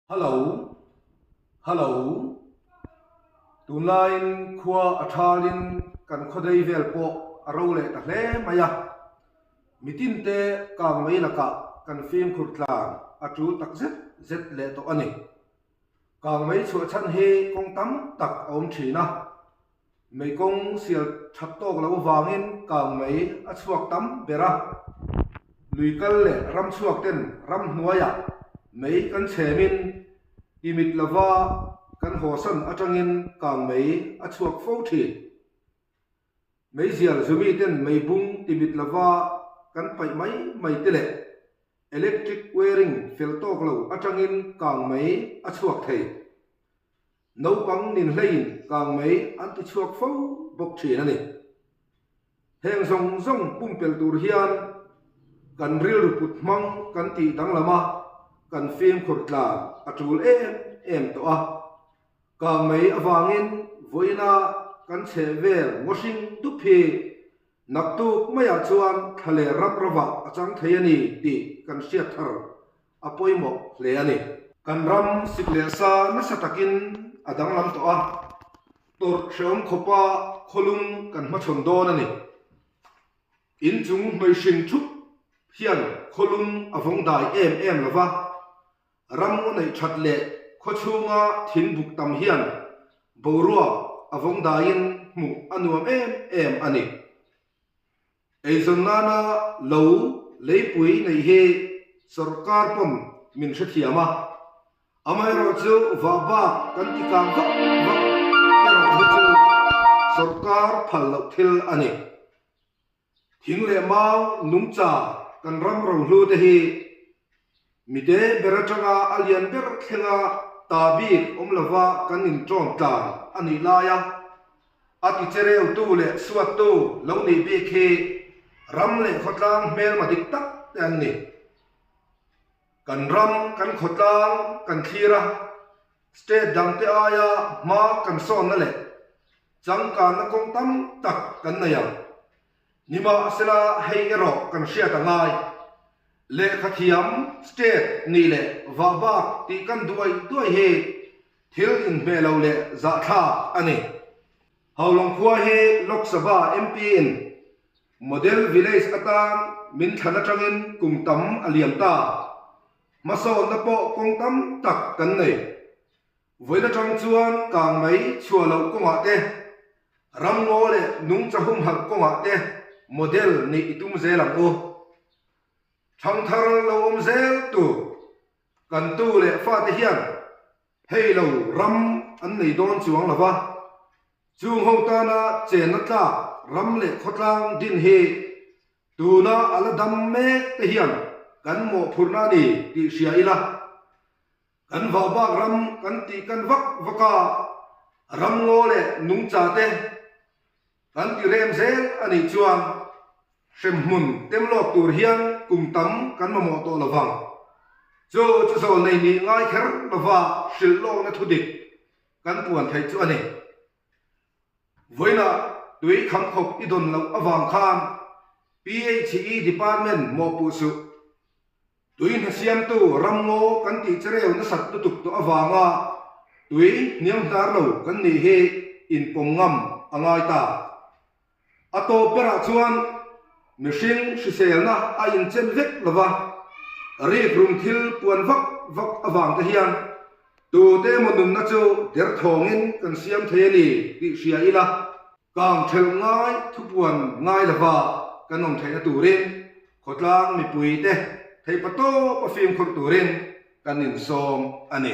Hallo, hallo. Tunlaiin khua a thalin kan khawdei vel pawh a ro leh ta hle mai a. Mitinte kang mai lakah kan fimkhur tlan a tul tak zet zet leh tawh a ni. Kang mai chhuah chhan hi kawng tam tak a awm thin a. Mei kawng sial that tawk lo vangin kang mei a chhuak tam ber a, lui kal leh ram chhuak ten ramhnuaiah mei kan chhemin timit lova kan hawsan atangin kang mei a chhuak fo thin. Meizial zumi ten mei bung timit lova kan paih mai mai te leh electric wiring fel tawk lo atangin kang mei a chhuak thei. Naupang ninhleiin kang mai an ti chhuak fo bawk thin a ni. Heng zawng zawng pumpelh tur hian kan rilru put hmang kan tih danglam a, kan fimkhur tlan a tul em em tawh a. Kang mai avangin vawiina kan chheh vel ngawhring dup hi naktuk maiah chuan thla leh ram ravah a chang thei a ni tih kan hriat thar a pawimawh hle a ni. Kan ram sik leh sa nasa takin a danglam tawh a, tawrh hrehawm khawpa khawlum kan hmachhawn dawn a ni. Inchung hmei-hring thup hian khawlum a vawng dai em em lo va, ram ngaw neih that leh khaw chhunga thing buk tam hian boruak a vawng daiin hmuh a nuam em em a ni. Eizawn nana lo leipui neih hi sawrkar pawn min hrethiam a, amaherawhchu vah bak kan ti kang vak vak erawh hi chu sawrkar phal loh thil a ni. Thing leh mau nungcha kan ram rohlu te hi Mite ber atanga a lian ber thlenga ta bik awm lova kan inṭawm tlan a nih laia a tichereutu leh suattu lo nih bik hi ram leh khawtlang hmelma dik tak te an ni. Kan ram, kan khawtlang kan thlir a, state dangte aia hma kan sawnna leh changkanna kawng tam tak kan nei ang. Nimahsela hei erawh kan hriat a ngai. Lehkha thiam, state, nih leh vah bak tih kan duai duai hi thil inhmeh lo leh zahthlak a ni. Haulawng khua hi Lok Sabha MP in Model Village atan min thlan atangin kum tam a liam ta. Hmasawnna pawh kawng tam tak kan nei. Vawiin atang chuan kang mai chhuah loh kawngah te, ramngaw leh nungcha humhalh kawngah te model nih i tum zel ang u. Thangthar lo awm zel tur kan tu leh fate hian hei lo ram an nei dawn chuang lo va, chung ho tana chenna tlak ram leh khawtlang din hi tuna a la dam mek te hian kan mawhphurhna a ni tih hria ila. Kan vah bak ram kan tih kan vak vak a, ramngaw leh nungcha te kan ti rem zel a nih chuan hremhmun tem lawk tur hian kum tam kan mamawh tawh lo vang. Chu chu zawl nei nih ngai kher lova hrilh lawkna thudik kan puan theih chu a ni. Vawiinah tui kham khawp i dawn loh avang khan PHE Department mawhpuh suh. Tui hna siamtu ramngaw kan tih chereu nasat lutuk tawh avanga tui hniam hnar lo kan nih hi inpawm ngam a ngai ta. A tawp berah chuan mihring hriselna a inchen vek lova, rikrum thil puan vak vak avang te hian tute emaw nunna chu derthawngin kan siam thei a ni tih hria ila, Kang thelh ngai thupuan ngai lova kan awm theihna turin khawtlang mipuite theihpatawp a fimkhur turin kan insawm a ni.